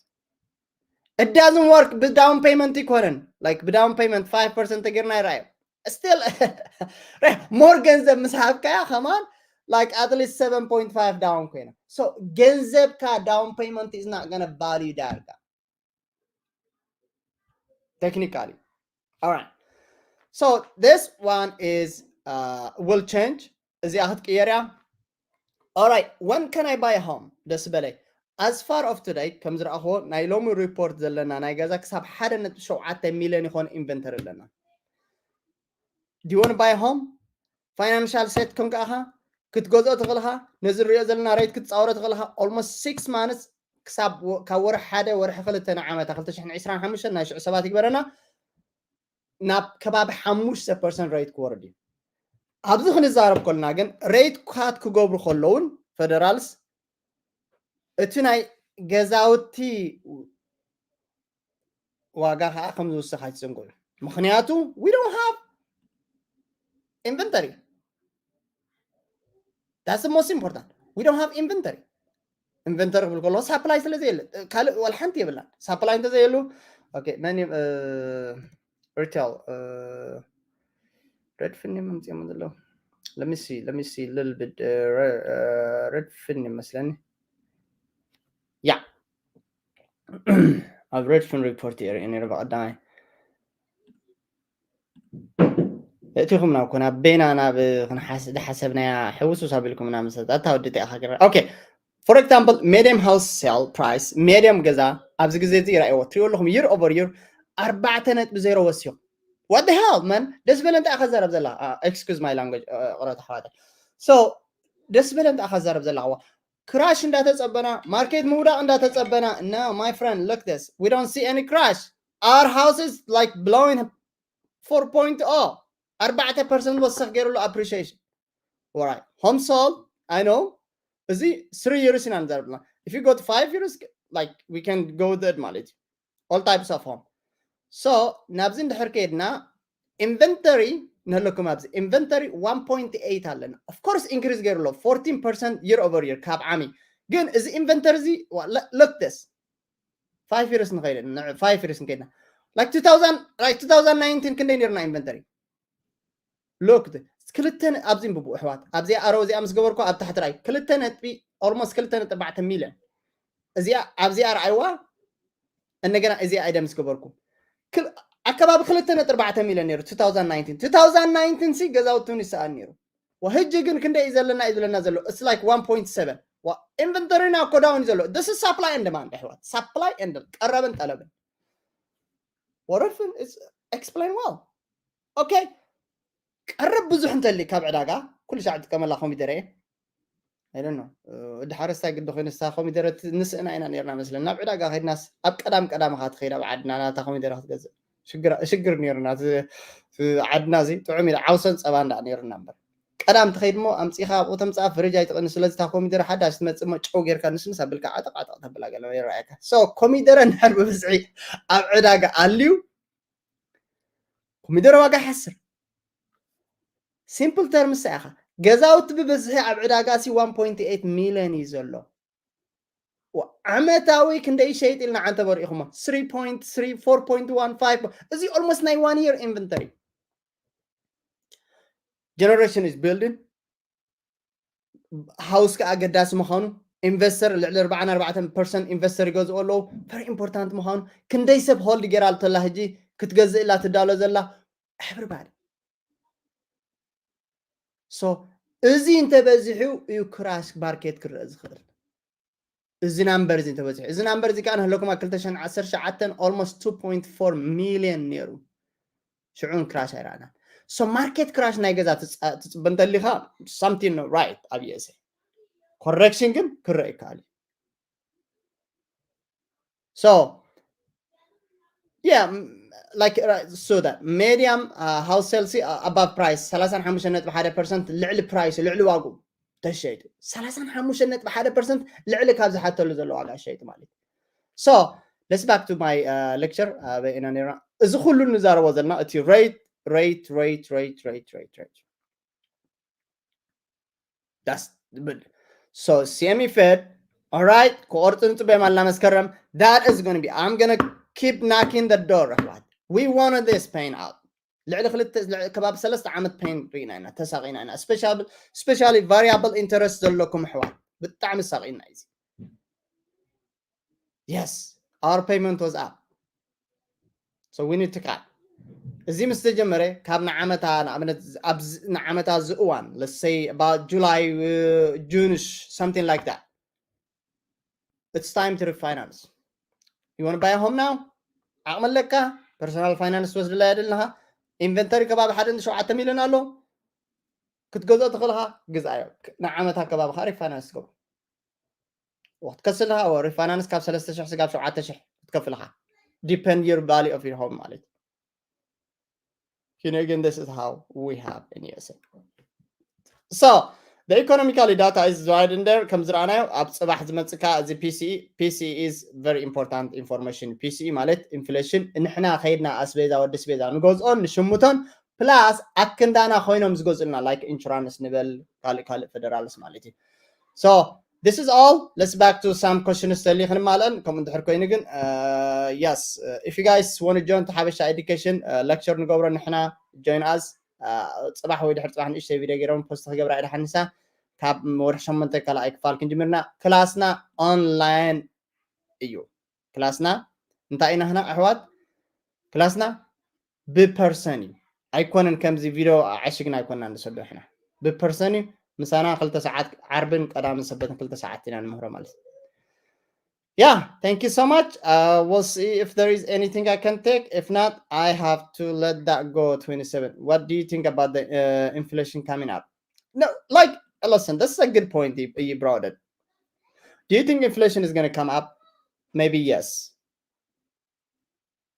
It doesn't work ብ down payment ይኮነን። Like ብ down payment five percent ተጌርና ይረኣዩ። Still more ገንዘብ ምስ ሃብካያ ከማን like at least seven point five down ኮይና። So ገንዘብካ down payment is not gonna value ዳርጋ technically. All right. So this one is uh, will change. እዚኣ ክትቅየር እያ። All right. When can I buy a home? ደስ በለይ። As far of today ከም ዝረኣኽዎ ናይ ሎሚ report ዘለና ናይ ገዛ ክሳብ ሓደ ነጥቢ ሸውዓተ ሚልዮን ይኾን inventory ኣለና። Do you want to buy a home? Financial set ኮንካ ኢኻ ክትገዝኦ ትኽእል ኢኻ። ነዚ ንሪኦ ዘለና rate ክትጻወሮ ትኽእል ኢኻ። Almost six months ክሳብ ወ- ካብ ወርሒ ሓደ ወርሒ ክልተ ንዓመታ ክልተ ሽሕን ዕስራን ሓሙሽተን ናይ ሽዑ ሰባት ይግበረና ናብ ከባቢ ሓሙሽተ percent rate ክወርድ እዩ። ኣብዚ ክንዛረብ ከለና ግን rate cut ክገብሩ ከለውን federals እቲ ናይ ገዛውቲ ዋጋ ከዓ ከም ዝውስኽ ኣይትዘንግዑ። ምክንያቱ we don't have inventory. That's the most important. We don't have inventory. Inventory ክብል ከሎ supply ስለ ዘየለ ካልእ ዋላ ሓንቲ የብላን። Supply እንተዘየሉ okay መን retail Redfin እዮም ኣምፅኦም ዘለዉ። Let me see, let me see little bit Redfin ይመስለኒ። ያ ኣብ Redfin report የርኢ ነይሩ ብቐዳማይ። እቲኹም ናብ ኮና ቤና ናብ ዝሓሰብናያ ሕውሱስ ኣቢልኩም ናብ መሰረት ኣታ ወዲ ጢኣኻ ገራ okay. For example medium house sale price medium ገዛ ኣብዚ ግዜ እዚ ይረኣይዎ ትሪኦ ኣለኹም year over year ኣርባዕተ ነጥቢ ዜሮ ወሲኹ። What the hell man? ደስ በለ እንታይ ኢኻ ዘረብ ዘላ? Excuse my language ቅረት ኣሕዋተ። So ደስ በለ እንታይ ኢኻ ዘረብ ዘላ? ክራሽ እንዳተጸበና ማርኬት ምውዳቕ እንዳተጸበና no my friend, look this, we don't see any crash. Our house is like blowing four point oh. ኣርባዕተ percent ወሰኽ ገይሩሉ appreciation. Alright, home sold, I know. እዚ three years ኢና ንዛረብና. If you go to five years, like we can go there ማለት እዩ. All types of home. So ናብዚ እንድሕር ከይድና inventory ንህለኩም ኣብዚ inventory one point eight ኣለና። Of course increase ገይሩ ኣሎ fourteen percent year over year ካብ ዓሚ። ግን እዚ inventory እዚ look this five years ንኸይድ ንዕ five years ንከይድና like two thousand like two thousand nineteen ክንደይ ነርና inventory? Look ክልተ ኣብዚ ንብቡ ኣሕዋት ኣብዚኣ ኣረው እዚኣ ምስ ገበርኩ ኣብ ታሕቲ ራይ ክልተ ነጥቢ almost ክልተ ነጥቢ ኣርባዕተ ሚልዮን እዚኣ ኣብዚኣ ረኣይዋ። እንደገና እዚኣ ኢደ ምስ ገበርኩ ኣከባቢ ክልተ ነጥቢ ኣርባዕተ ሚልዮን ነይሩ two thousand nineteen two thousand nineteen ሲ ገዛውቲ እውን ይሰኣን ነይሩ። ሕጂ ግን ክንደይ እዩ ዘለና እዩ ዝብለና ዘሎ it's like one point seven. Inventory ና እኮ down እዩ ዘሎ። This is supply and demand ኣሕዋት supply and ቀረብን ጠለብን ወረፍን explain well. Okay ቀረብ ብዙሕ እንተሊ ካብ ዕዳጋ ኩሉ ሻዕ ጥቀመላ ኮሚደረ እየ። I don't know እቲ ሓረስታይ ግዲ ኮይኑ ስታ ኮሚደረ ንስእና ኢና ነርና መስለን ናብ ዕዳጋ ከድናስ ኣብ ቀዳም ቀዳም ኻ ትኸይድ ኣብ ዓድና ናታ ኮሚደረ ክትገዝእ ሽግር ነርና። ዓድና እዚ ጥዑም ኢለ ዓውሰን ፀባ እንዳ ነርና እምበር ቀዳም ትኸይድ ሞ ኣምፂኻ ኣብኡ ተምፅኣ ፍርጅ ኣይትቕኒ ስለዚ እታ ኮሚደረ ሓዳሽ ትመፅእ ሞ ጨው ጌርካ ንስንስ ኣብልካ ዓጠቕ ዓጠቕ ተብላ ገለ ይረኣየካ። So ኮሚደረ እንድሕር ብብዝሒ ኣብ ዕዳጋ ኣልዩ ኮሚደረ ዋጋ ይሓስር። Simple terms ኢኻ። ገዛውቲ ብብዝሒ ኣብ ዕዳጋ ሲ one point eight ሚልዮን እዩ ዘሎ። ዓመታዊ ክንደይ ሸይጥ ኢልና ዓንተበ ርኢኹሞ three point three four point one five እዚ almost ናይ one year inventory. Generation is building. House ከዓ ኣገዳሲ ምዃኑ ኢንቨስተር ልዕሊ ኣርባዓን ኣርባዕተን ፐርሰንት ኢንቨስተር ይገዝኦ ኣለዉ። Very important ምዃኑ ክንደይ ሰብ hold ጌራ ተላ ሕጂ ክትገዝእ ኢላ ትዳሎ ዘላ everybody. So እዚ እንተበዚሑ እዩ ክራሽ ማርኬት ክረአ ዝኽእል። እዚ ናምበር እዚ እንተበዚሑ፣ እዚ ናምበር እዚ ከዓ ንህለኩም ኣብ ክልተ ሽሕን ዓሰርተ ትሽዓተን almost two point four million ነይሩ። ሽዑን ክራሽ ኣይረኣናን። So ማርኬት ክራሽ ናይ ገዛ ትፅበ እንተሊኻ something not right ኣብ USA። ኮረክሽን ግን ክረአ ይከኣል እዩ። So yeah, like so that medium house sales above price ሰላሳን ሓሙሽተን ነጥቢ ሓደ ፐርሰንት ልዕሊ ፕራይስ፣ ልዕሊ ዋግኡ ተሸይጡ። ሰላሳን ሓሙሽተን ነጥቢ ሓደ ፐርሰንት ልዕሊ ካብ ዝሓተሉ ዘሎ ዋጋ ሸይጡ ማለት እዩ። So let's back to my lecture። ኣበይ ኢና ነርና? እዚ ኩሉ ንዛረቦ ዘለና እቲ rate rate rate rate rate rate rate that's ዝብል። So CME Fed, all right, ክቆርጽ ንጽበዮም ኣላ መስከረም። That is going to be, I'm going to keep knocking the door ኣሕዋት። We wanted this pain out. ልዕሊ ክልተ ከባቢ ሰለስተ ዓመት ፔን ርኢና ኢና፣ ተሳቂና ኢና። Specially variable interest ዘለኩም ኣሕዋት ብጣዕሚ ሳቂና እዩ። Yes, our payment was up. So we need to cut. እዚ ምስ ተጀመረ ካብ ንዓመታ ንኣብነት ንዓመታ እዚ እዋን, let's say about July, June, something like that, it's time to refinance. You want to buy a home now? ዓቕሚ ኣለካ? ፐርሰናል ፋይናንስ ትወስድላ የድልኻ? ኢንቨንተሪ ከባቢ ሓደ ሸውዓተ ሚሊዮን ኣሎ። ክትገዝኦ ትኽእልኻ ግዝኣዮ። ንዓመታ ከባቢ ከዓ ሪፋይናንስ ትገብሮ ክትከስልኻ። ሪፋይናንስ ካብ ሰለስተ ሽሕ ስጋብ ሸውዓተ ሽሕ ክትከፍልኻ። Depend your value of your home ማለት እዩ። You know, again, this is how we have in USA. So the economically data is right in there. ከም ዝረኣናዮ ኣብ ፅባሕ ዝመፅእ ከዓ እዚ PCE, PCE is very important information. PCE ማለት ኢንፍሌሽን፣ ንሕና ከይድና ኣስቤዛ፣ ወዲ ኣስቤዛ ንገዝኦን ንሽምቶን plus ኣክንዳና ኮይኖም ዝገዝኡልና፣ like ኢንሹራንስ ንበል፣ ካልእ ካልእ ፌደራልስ ማለት እዩ። So this is all. Let's back to some questions ተሊ ክንማልአን። ከምኡ እንድሕር ኮይኑ ግን yes, if you guys want to join ሓበሻ ኤዱኬሽን ሌክቸር ንገብሮ ንሕና፣ join us. ፅባሕ ወይ ድሕር ፅባሕ ንእሽተይ ቪድዮ ገይሮም ፖስት ክገብራ ኢለ ሓንሳ። ካብ ወርሒ ሸሞንተ ካልኣይ ክፋል ክንጅምርና። ክላስና ኦንላይን እዩ። ክላስና እንታይ ኢና ህና ኣሕዋት? ክላስና ብፐርሰን እዩ። ኣይኮነን ከምዚ ቪድዮ ዓሽግና ኣይኮንና ንሰዶ ሕና። ብፐርሰን እዩ። ምሳና ክልተ ሰዓት፣ ዓርብን ቀዳምን ሰበትን ክልተ ሰዓት ኢና ንምህሮ ማለት እዩ። Yeah, thank you so much. We'll see if there is anything I can take. If not, I have to let that go. Twenty-seven. What do you think about the inflation coming up? No, like, listen, this is a good point you brought it. Do you think inflation is going to come up? Maybe yes.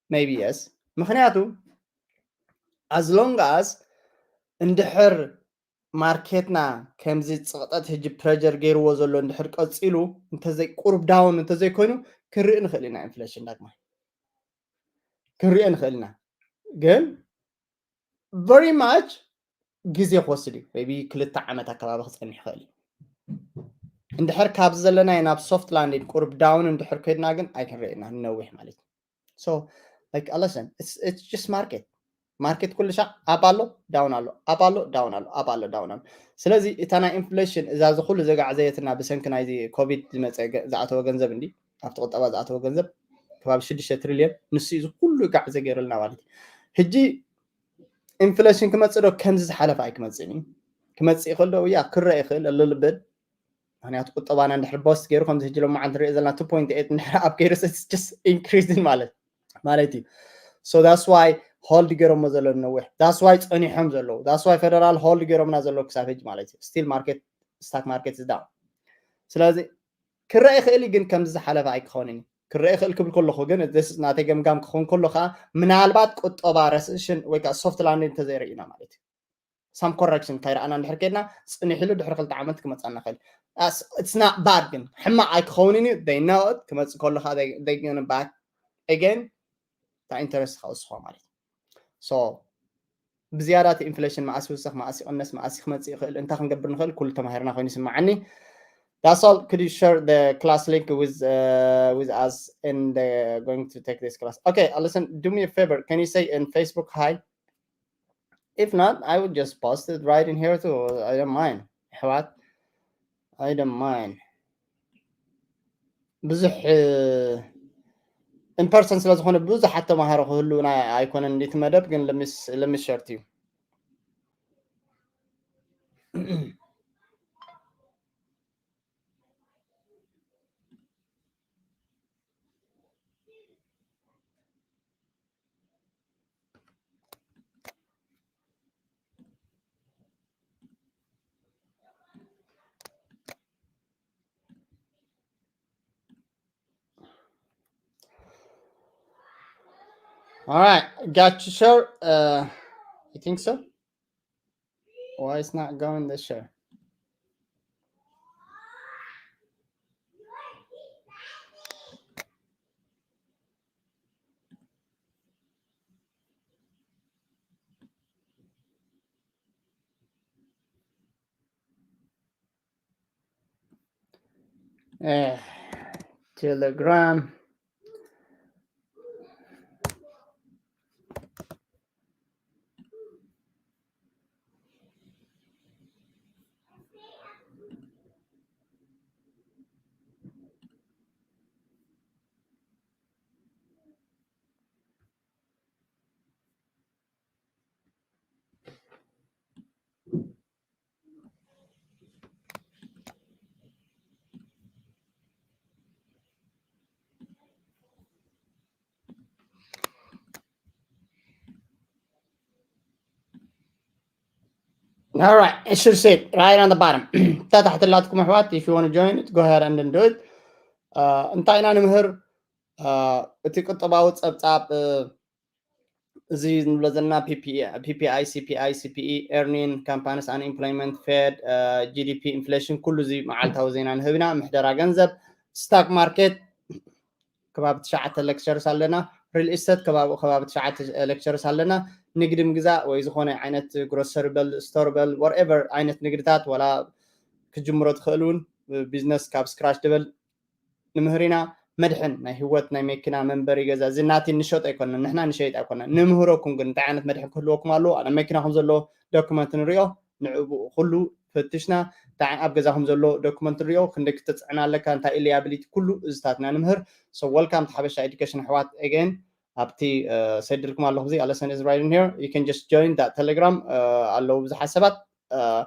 Maybe yes. ምኽንያቱ as long as እንድሕር ማርኬትና ከምዚ ፅቕጠት ሕጂ ፕረጀር ገይርዎ ዘሎ እንድሕር ቀፂሉ፣ እንተዘይ ቁሩብ ዳውን እንተዘይኮይኑ፣ ክንርኢ ንኽእል ኢና ኢንፍሌሽን ዳግማይ ክንሪኦ ንኽእል ኢና። ግን very much ግዜ ክወስድ እዩ። maybe ክልተ ዓመት ኣከባቢ ክፀንሕ ይኽእል እዩ። እንድሕር ካብዚ ዘለናዮ ናብ ሶፍት ላንዲንግ ቁሩብ ዳውን እንድሕር ኮይድና ግን ኣይክንርኢ ኢና ንነዊሕ ማለት እዩ። So like listen, it's just market. ማርኬት ኩሉ ሻዕ ኣፕ ኣሎ፣ ዳውን ኣሎ፣ ኣፕ ኣሎ፣ ዳውን ኣሎ፣ ኣፕ ኣሎ፣ ዳውን ኣሎ። ስለዚ እታ ናይ ኢንፍሌሽን እዛ እዚ ኩሉ ዘጋዕዘየትና ብሰንኪ ናይዚ ኮቪድ ዝመፀ ዝኣተወ ገንዘብ እንዲ ኣብቲ ቁጠባ ዝኣተወ ገንዘብ ከባቢ ሽዱሽተ ትሪልዮን ንሱ እዩ እዚ ኩሉ ጋዕ ዘገይሩልና ማለት እዩ። ሕጂ ኢንፍሌሽን ክመፅእ ዶ ከምዚ ዝሓለፈ ኣይክመፅእን እዩ። ክመፅእ ይኽእል ዶ? ያ ክረአ ይኽእል ኣሎ ልብል ምክንያቱ ቁጠባና እንድሕር ቦስት ገይሩ ከምዚ ሕጂ ሎማዓንቲ ንሪኦ ዘለና two point eight እንድሕር ኣብ ገይሩ just increasing ማለት ማለት እዩ። So that's why ሆልድ ገይሮሞ ዘለዉ ነዊሕ that's why ፀኒሖም ዘለዉ that's why ፌደራል ሆልድ ገይሮምና ዘለዉ ክሳብ ሕጂ ማለት እዩ። ስቲል ማርኬት ስታክ ማርኬት ዝዳ ስለዚ ክረአ ይኽእል ግን ከምዚ ዝሓለፈ ኣይክኸውንን እዩ። ክረአ ይኽእል ክብል ከለኹ ግን ናተይ ገምጋም ክኸውን ከሎ ከዓ ምናልባት ቁጠባ ረስሽን ወይ ከዓ ሶፍት ላንድ እንተዘይርኢና ማለት እዩ። ሳም ኮረክሽን ካይረኣና እንድሕር ከድና ፅኒሕሉ ድሕሪ ክልተ ዓመት ክመፃና ክእል it's not bad ግን ሕማቕ ኣይክኸውንን እዩ። Know ክመፅእ ከሎ ከዓ back again እታ ኢንተረስት ከዓ ውስኾ ማለት እዩ። ብዝያዳ እቲ ኢንፍሌሽን መኣስ ይውስኽ መኣስ ይቕነስ መኣስ ክመፅእ ይኽእል እንታይ ክንገብር ንኽእል ኩሉ ተማሂርና ኮይኑ ይስማዓኒ። That's all. Could you share the class link with uh, with us and uh, going to take this class? Okay, uh, listen. Do me a favor. Can you say in Facebook hi? If not, I would just post it right in here too. I don't mind. What? I don't mind. ብዙሕ ኢንፐርሰን ስለ ዝኾነ ብዙሓት ተማሃሮ ክህልውና ኣይኮነን እንዲቲ መደብ ግን ለሚሸርት እዩ። All right, got you, sir. Uh, you think so? Why it's not going this, sir? Eh, Telegram. All right, it should say right on the bottom. እታ ታሕቲ ኣላትኩም ኣሕዋት, if you want to join it, go ahead and do it. Uh, እንታይ ኢና ንምህር? Uh, እቲ ቁጠባዊ ጸብጻብ፣ uh, እዚ ንብሎ ዘለና P P I, C P I, C P E, earning, companies, unemployment, Fed, uh, G D P, inflation፣ ኩሉ እዚ መዓልታዊ ዜና ንህብና፣ ምሕደራ ገንዘብ፣ stock market፣ ከባቢ ትሽዓተ lectures ኣለና። Real estate ከባቢ፣ ከባቢ ትሽዓተ lectures ኣለና። ንግዲ ምግዛእ ወይ ዝኾነ ዓይነት grocery በል፣ store በል፣ whatever ዓይነት ንግድታት፣ ዋላ ክጅምሮ ትኽእል እውን፣ business ካብ scratch ድበል ንምህር ኢና። መድሕን ናይ ህይወት፣ ናይ መኪና፣ መንበሪ ገዛ፣ እዚ ናቲ ንሸጦ ኣይኮነን፣ ንሕና ንሸይጥ ኣይኮነን። ንምህረኩም ግን እንታይ ዓይነት መድሕን ክህልወኩም ኣለዎ? ኣብ መኪናኹም ዘሎ ዶክመንት ንሪኦ፣ ንዕኡ ኩሉ ፈትሽና፣ እንታይ ኣብ ገዛኹም ዘሎ ዶክመንት ንሪኦ፣ ክንደይ ክትጽዕን ኣለካ፣ እንታይ እዩ liability፣ ኩሉ እዚታት ኢና ንምህር። So welcome to ሓበሻ ኤዱኬሽን ኣሕዋት። Again፣ ኣብቲ፣ uh, ሰዲርኩም ኣለኹ፣ እዚ lesson is right in here, you can just join that Telegram። Uh, ኣለዉ ብዙሓት ሰባት። Uh,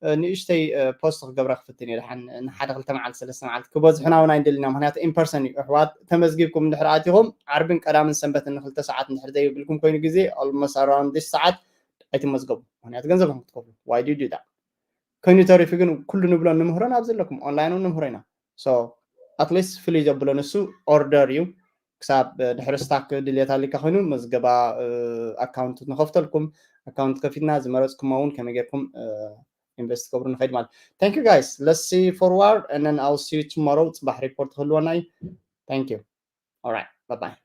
uh, ንእሽተይ፣ uh, post ክገብራ ክፍትን እየ፣ ደሓን ንሓደ ክልተ መዓልቲ፣ ሰለስተ መዓልቲ ክበዝሑና እውን ኣይንደልና፣ ምክንያቱ in person እዩ። ኣሕዋት፣ ተመዝጊብኩም እንድሕር ኣቲኹም፣ ዓርብን ቀዳምን ሰንበትን ንክልተ ሰዓት እንድሕር ዘይብልኩም ኮይኑ ግዜ፣ almost around this ሰዓት ኣይትመዝገቡ፣ ምክንያቱ ገንዘብኩም ክትከፍሉ። Why do you do that? ኮይኑ ተሪፉ ግን ኩሉ ንብሎ ንምህሮ ናብዚ ኣለኩም፣ ኦንላይን እውን ንምህሮ ኢና። So at least ፍልይ ዘብሎ ንሱ ኦርደር እዩ። ክሳብ፣ uh፣ ድሕሪ ስታክ ድልየት ኣሊካ ኮይኑ መዝገባ፣ uh፣ ኣካውንት ንኸፍተልኩም፣ ኣካውንት ከፊትና ዝመረፅኩሞ እውን ከመይ ጌርኩም፣ uh፣ ኢንቨስት ትገብሩ ንኸይድ ማለት። Thank you guys, let's see forward and then I'll see you tomorrow። ፅባሕ ሪፖርት ክህልወና እዩ። Thank you። All right, bye bye።